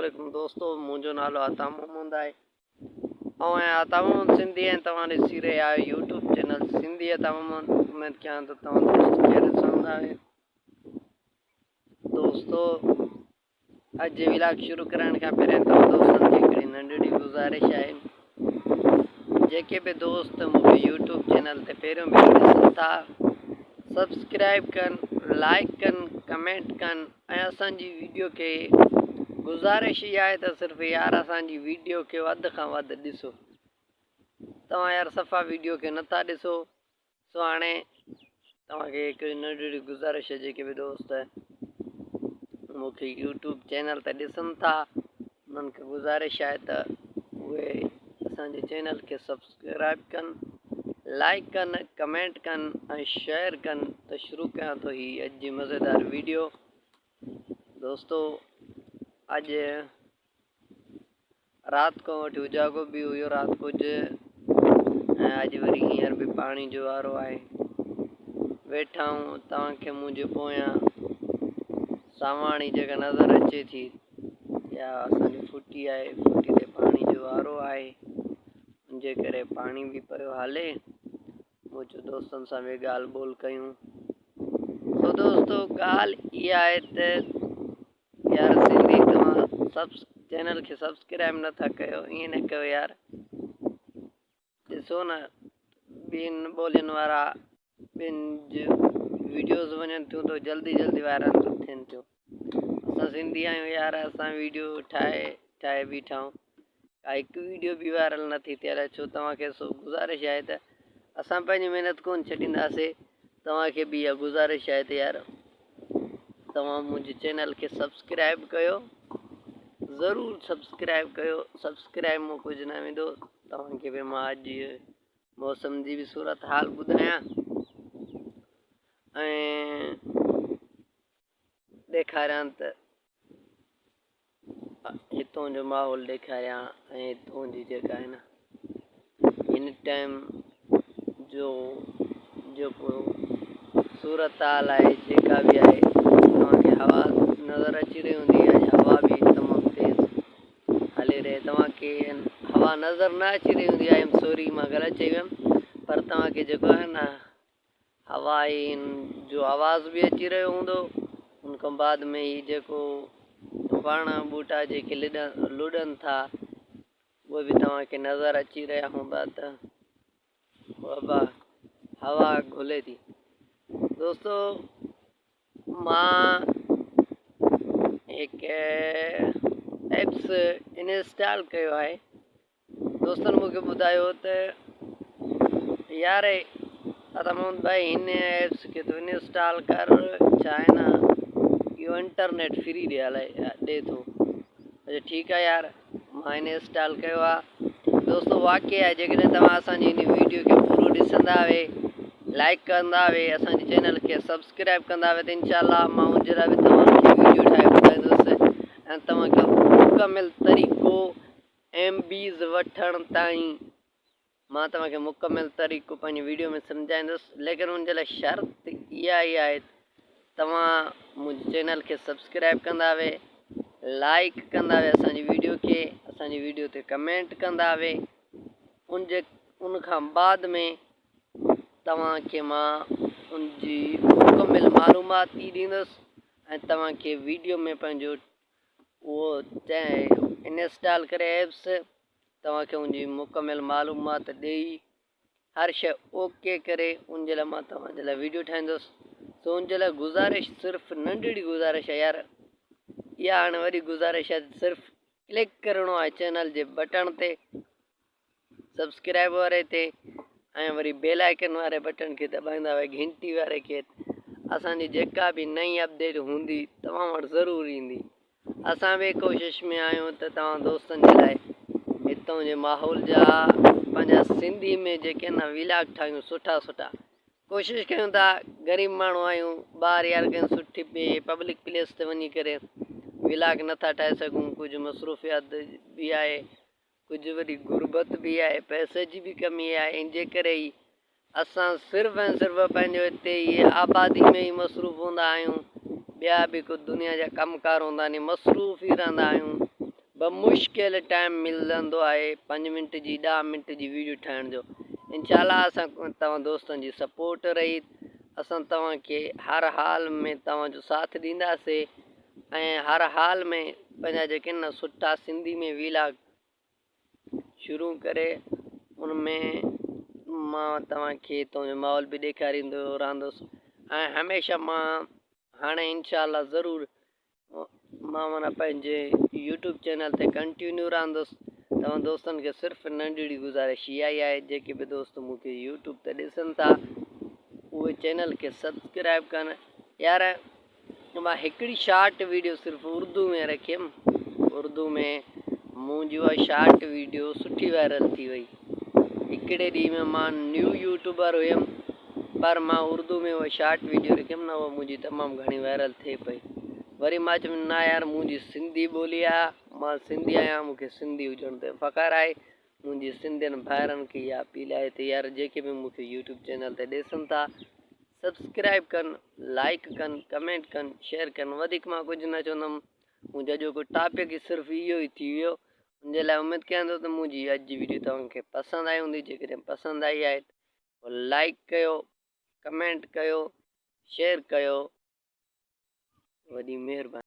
عليڪم دوستو منهنجو نالو عطا محمد آهي آئون آهيان عطا محمد سنڌي ۽ توهان ڏسي رهيا آهيو يوٽيوب چينل سنڌي عطا محمد. اميد ڪيان ته توهان دوست خير سان هوندا. دوستو اڄ جي ولاگ شروع ڪرڻ کان پهريان توهان دوستن کي هڪڙي ننڍڙي گذارش آهي، جيڪي به دوست مونکي يوٽيوب چينل تي پهريون ڀيرو ڏسن ٿا سبسڪرائب ڪن، لائڪ ڪن، ڪمينٽ ڪن ۽ اسان جي ويڊيو کي گذارش اها آهي ته صرف يار اسان جي ويڊيو کي وڌ کان وڌ ڏسو. توهان يار صفا ويڊيو کي نٿا ڏسو، سو هاڻي توهان کي هڪڙي ننڍڙي گذارش آهي، جيڪي به دوست مون کي يوٽيوب چينل تي ڏسن ٿا انهن کي گذارش آهي ته اهي اسان جي چينل کي سبسڪرائب ڪن، لائڪ ڪن، ڪمينٽ ڪن ۽ شيئر ڪن. ته شروع ڪيان ٿو هي اڄ جي مزيدار ويڊيو. دوستو اڄ رات کان وٺي اجاڳو به هيو رات ڪجهه، ۽ اڄ وري هينئر به پاڻي جو وارو آهي ويٺا آهيون. توهان کي منهنجي پويان ساواڻي جيڪا نظر اچي ٿي اها اسان جي ڦٽي آهي. ڦٽي تي پاڻي جو وارو آهي، ان جي ڪري پاڻي به پيو هلي. مون چيو دوستن سان به ڳالهه ٻولهه ڪيون. سو دوستو ڳالهه اها آهي ته يار سنڌي توهان سب چينل کي سبسڪرائب نه ٿا ڪيو، ائين نه ڪيو يار. ڏسو نه ٻين ٻولين وارا ٻين جون ويڊيوز وڃن ٿيون ته جلدي جلدي وائرل ٿين ٿيون. اسان سنڌي آهيون يار، اسان ويڊيو ٺاهي ٺاهي بيٺا آهيون، ڪا هڪ ويڊيو به وائرل نه ٿي ٿئي الائي ڇو. توهان کي سو گذارش آهي ته اسان پنهنجي محنت ڪون ڇڏينداسي. توهان کي به اها گذارش آهي ته يار توهان منهنجي چينل کي سبسڪرائب ڪيو، ضرور سبسڪرائب ڪيو. سبسڪرائب مون ڪجهه نه ويندو. توهان کي به مان اڄ موسم جي به صورت حال ٻڌايان ۽ ڏيکاريان ته هتون جو ماحول ڏيکاريان ۽ هتون جي جيڪا آهي نه هن ٽائيم جو جيڪو صورت حال آهي جيڪا به آهي. توهان کي هوا نظر اچي رهي هوندي، اڄ هوا به تمام تيز هلي رهي. توهان کي هوا نظر نه اچي رهي هوندي، I am sorry مان غلط چئي ويم، پر توهان کي جيڪو آهي نه هوا جو آواز به اچي رهيو هوندو. ان کان بعد ۾ هي جيڪو وڻ ٻوٽا جيڪي لڏن ٿا اهي به توهان کي نظر اچي رهيا هوندا ته بابا هوا گهلي ٿي. دوستو مان هڪ ايپس انسٽال ڪيو آهي. دوستن مون کي ٻڌايو ته يار عطا محمد ڀائي هن ايپس کي تون انسٽال ڪر، ڇا آهي نه اهو انٽرنيٽ فري ڏي هلائي ڏي ٿو. اچھا ٺيڪ آهي يار، مان انسٽال ڪيو آهي. دوستو واقعي آهي، جيڪڏهن توهان اسان جي هن ويڊيو کي پورو ڏسندا وي، لائڪ ڪندا وي، اسان جي چينل کي سبسڪرائب ڪندا وي ته انشاء الله مان ان جي لاء به توهان کي ويڊيو ٺاهي ٻڌائيندس ۽ توهان کي مڪمل طريقو ايم بيز وٺڻ تائين مان توهان کي مڪمل طريقو پنهنجي ويڊيو ۾ سمجهائيندس، ليڪن ان جي لاء شرط اها ئي آهي توهان منهنجي چينل کي سبسڪرائب ڪندا وي، لائڪ ڪندا وي اسان جي ويڊيو کي، اسان جي ويڊيو تي ڪمينٽ ڪندا وي. ان جي ان کان بعد ۾ توهان کي مان ان جي مڪمل معلومات ئي ڏيندس ۽ توهان کي ويڊيو ۾ پنهنجو اهو انسٽال ڪري ايپس توهان کي ان جي مڪمل معلومات ڏئي هر شي اوڪي ڪري ان جي لاء مان توهان جي لاء ويڊيو ٺاهيندس. سو ان جي لاء گذارش صرف ننڍڙي گذارش آهي يار، اها هاڻي وڏي گذارش آهي، صرف ڪلڪ ڪرڻو آهي چينل جي بٽڻ تي، سبسڪرائب واري تي ۽ وري بيل آئيڪن واري بٽڻ کي دٻائيندا ويا گهنٽي واري کي. اسان جي جيڪا به نئين اپڊيٽ هوندي توهان وٽ ضرور ايندي. اسان به ڪوشش ۾ آهيون ته توهان دوستن جي لاء هتان جي ماحول جا پنهنجا سنڌي ۾ جيڪي نه ويلاگ ٺاهيون سٺا سٺا. ڪوشش ڪيون ٿا، غريب ماڻهو آهيون ٻاهر يار ڪنهن سٺي پبلڪ پليس تي وڃي ڪري ويلاگ نٿا ٺاهي سگهون، ڪجهه مصروفيات به آهي، ڪجهه وڏي غربت به آهي، پئسي جي به ڪمي آهي، ان جي ڪري ئي اسان صرف ۽ صرف پنهنجو هتي ئي آبادي ۾ ئي مصروف هوندا آهيون. ٻيا به ڪجهه دنيا جا ڪم ڪار هوندا آهن، مصروف ئي رهندا آهيون. بمشڪل ٽائيم ملندو آهي پنج منٽ جي ڏهه منٽ جي ويڊيو ٺاهڻ جو انشاء الله اسان توهان دوستن جي سپورٽ رهي اسان توهان کي هر حال ۾ توهان جو ساٿ ڏينداسي ۽ هر حال ۾ پنهنجا جيڪي نه سٺا سنڌي ۾ ويلاگ شروع ڪري ان ۾ مان توهان کي توهان جو ماحول به ڏيکاريندو رهندس ۽ هميشه مان هاڻي انشاء الله ضرور مان معنيٰ پنهنجي يوٽيوب چينل تي ڪنٽينيو رهندس توهان دوستن کي صرف ننڍڙي گذارش اها ئي آهي جيڪي به دوست مون کي يوٽيوب تي ڏسن ٿا اهي چينل کي سبسڪرائب ڪن يار مان هڪڙي شارٽ ويڊيو صرف اردو ۾ رکيم اردو ۾ منهنجي اها شارٽ ويڊيو سٺي وائرل ٿي وئي هڪڙي ڏينهن ۾ مان نيو يوٽيوبر هيم پر مان اردو ۾ اها شارٽ ويڊيو رکيم نه اها منهنجي تمام گهڻي وائرل ٿئي پئي وري مان چيم نه يار منهنجي سنڌي ٻولي آ مان سنڌي آهيان مون کي سنڌي هجڻ تي فخر آهي منهنجي سنڌين ڀائرن کي اها اپيل آهي ته يار جيڪي به مون کي يوٽيوب چينل تي ڏسن ٿا سبسڪرائب ڪن لائڪ ڪن ڪمينٽ ڪن شيئر ڪن وڌيڪ مان ڪجهه نه چوندم منهنجو اڄوڪو ٽاپڪ ئي صرف اهو ئي ٿي ويو ان جي لاء اميد ڪيان ٿو ته منهنجي اڄ جي ويڊيو توهان کي پسند آئي هوندي جيڪڏهن پسند آئي آهي لائيڪ ڪيو ڪمينٽ ڪيو شيئر ڪيو وڏي مهرباني.